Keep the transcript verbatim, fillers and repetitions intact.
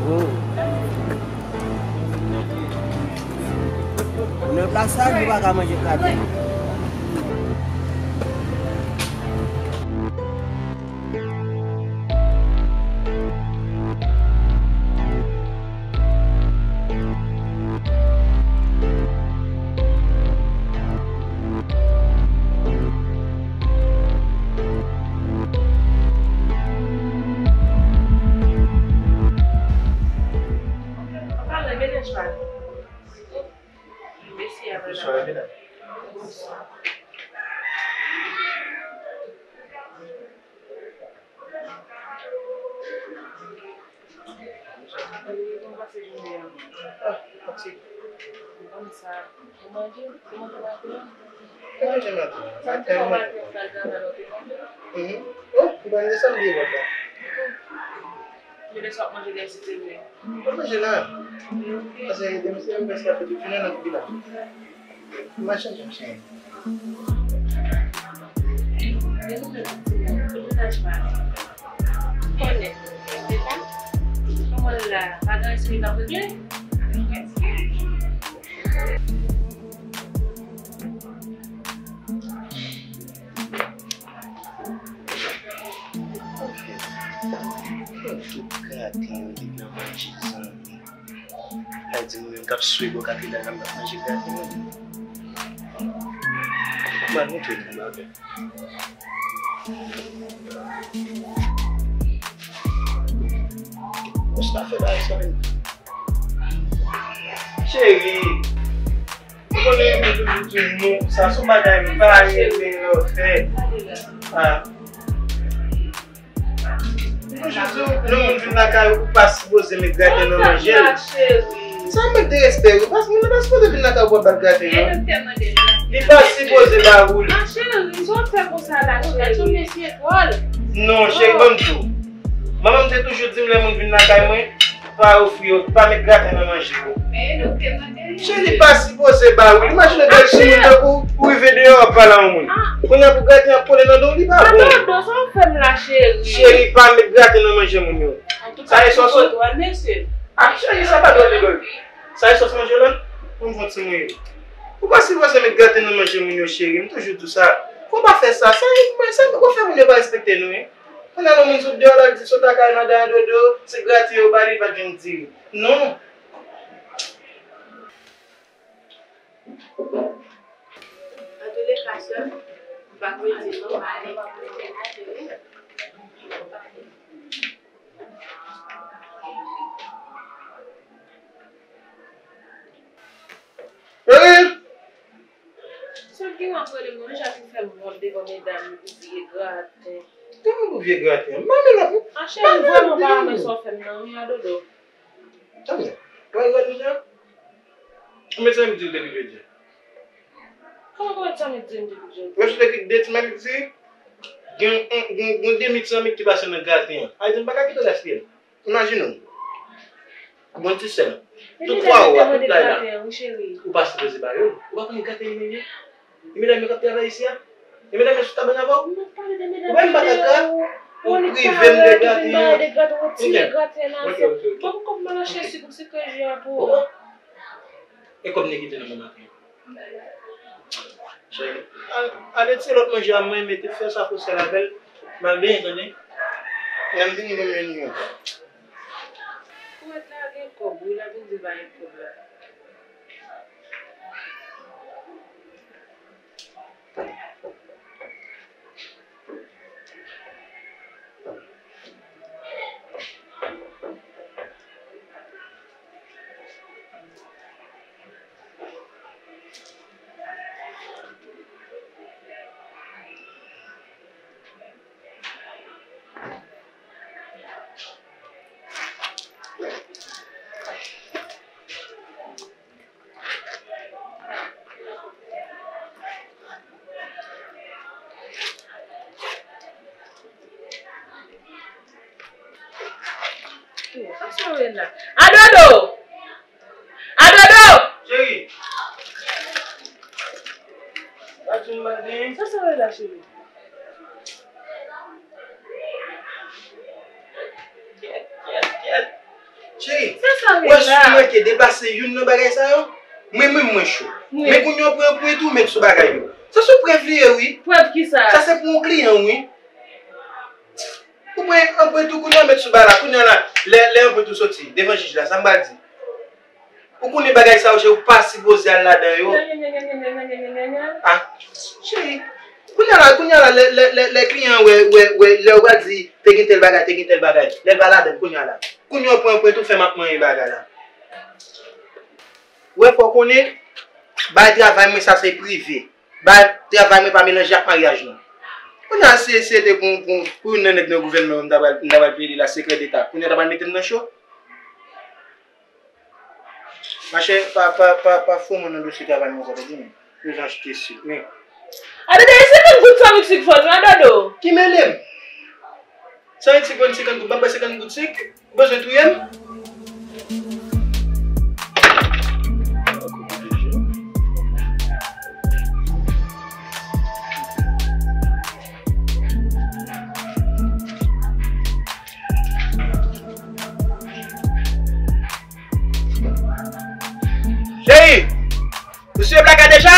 Moun nan pa saj, ou pa ka manje graten. An palan, mete chwa. Mèsi a, madanm. Bonswa, medam. Bonswa. Kòman w pase jounen an? Ah, fatige. Ou konn sa. Ou manje? Ou manje maten an? Mwen manje maten an. Sa m te fè w maten an, sa l travay la, ou te manje? Mhm. Oh, m pa manje sa m bliye vant la. Kilè w ap manje lè si se vre? M pa manje la. Ok. Paske demen se m prèske ap fè tout jounen nan tribinal. M a chanje m chanje. Konnen, se sa? Kòman l la? Pa gen anyen sou li k ap regle? Graten yo depi nan manje zanmi. Sa di mwen menm k ap swe bò katedral la, m p ap manje graten non. M al montre nou yon bagay. Wè sa fè bagay sa menm. Cheri, ou konnen mwen toujou di w non, sa se yon bagay m pa renmen lè w fè. Ah. Toujou di w, lè moun vin lakay ou, ou pa sipoze met graten nan manje l. Sa mank de respè wi, paske moun nan pa sipoze vin lakay ou pou ap bat graten non. Li pa sipoze ba ou l. Ma cheri, sa w fè konsa la, cheri? Gad yon mesye twòl. Non, cheri, ban m di w. Manman m te toujou di m lè moun vin lakay mwen, pa ofri yo, pa met graten nan manje yo. Cheri, li pa sipoze ba ou l. Imajine w bèl timoun tankou ou, ou rive deyò w ap pale a yon moun. Kounye a pou graten an ap kole nan do w, li pa bon. Dodo, sa w fè m la, cheri? Cheri, pa met graten nan manje moun yo. Sa e sòs ou? Ah, cheri, sa pa dwòl, Dodo. Sa e sòs manje w la? Ban m fè yon ti mouye. Ou pa sipoze met graten nan manje moun yo, cheri. M toujou di w sa. Fò w pa fè sa. Sa e, sa e, ou fè moun yo pa respekte nou, wi. Kounye a lè yon moun sot deyò la, l di sot lakay madan Dodo, se graten yo ba li, li pa t vin di. Non. Antouleka, sè m, m p ap rete non, m ale. Cheri! Sa w gen w ap rele m non, deja fin fè m wont devan medam yo pou vye graten. Tande pou vye graten an. Manmi la pou. A cheri, m vrèman pa renmen sa w fè m nan, wi, a Dodo. Tande. Wè, wè, deja. Ou met sa m di l depi jodi a. Kòman, kòman sa m di m depi jodi? Wè, sou te ki de ti mèt di, gen, gen, gen de mit san mit ki pase nan graten an. A di m pa ka kite w gaspiye l. Imajine w. Bon ti sèl. Tout twa ou a, tout kay la. Ou pa sipoze ba yo. Ou pa konnen graten yo menm ye? E medam yo k ap travay isi a? E medam yo sou kabann avè w? Ou wè m pa ka kra? Ou prive m de graten an. Ok. Ok, ok, ok. Ban m kòb mwen nan chèz si pou sekre je a pou ou. E kòb nèg ki te nan bon maten. Cheri, al, al retire lòt manje a, mwen mete fè sa pou sèl avè l. M al benyen, tande. Lè m vini, ban m yon yon. Pou wèt la gen kòb, wi, l ap vin di l pa gen kòb la. Sa w ye la? A Dodo! A Dodo! Cheri! Pa di m pa gen. Sa w ye la, cheri? Kyèt, kyèt, kyèt. Cheri, ou wè si w manke deplase youn nan bagay sa yo, mwen menm mwen cho. Men kounye a w pran pwen tou met sou bagay yo. Sa se yon prèv li ye wi. Prèv kisa? Sa se pou yon kliyan wi. Ou pran anprent ou kounye a met sou bagay la. Kounye a la, lè, lè anprent ou soti devan jij la, sa m pral di? Ou konnen bagay sa yo, cheri, ou pa sipoze al ladan yo. Ah, cheri. Kounye a la, kounye a la, lè, lè, lè, lè kliyan an wè, wè, wè, lè ou pral di, te gen tèl bagay, te gen tèl bagay. Lè l pa ladan, kounye a la. Kounye a ou pran anprent ou fè m ap manyen bagay la. Ou wè, fò w konnen, bay travay mwen sa se prive. Bay travay mwen pa melanje ak maryaj nou. Kounye a, si, si se te pou, pou, pou youn nan nèg nan gouvènman an, m ta pral, m ta pral peye li la sekrè deta. Kounye a, ta pral mete m nan cho. Machè, pa, pa, pa, pa foumen nan dosye travay mwen sa, tande, men. Yo achte sik, men. Atande, e senkant goud san goud sik fò nou, a Dodo? Ki mele m? San goud sik, senkant goud, m ap bay senkant goud sik? Ou bezwen touye m? Cheri! Ou siye plaka deja?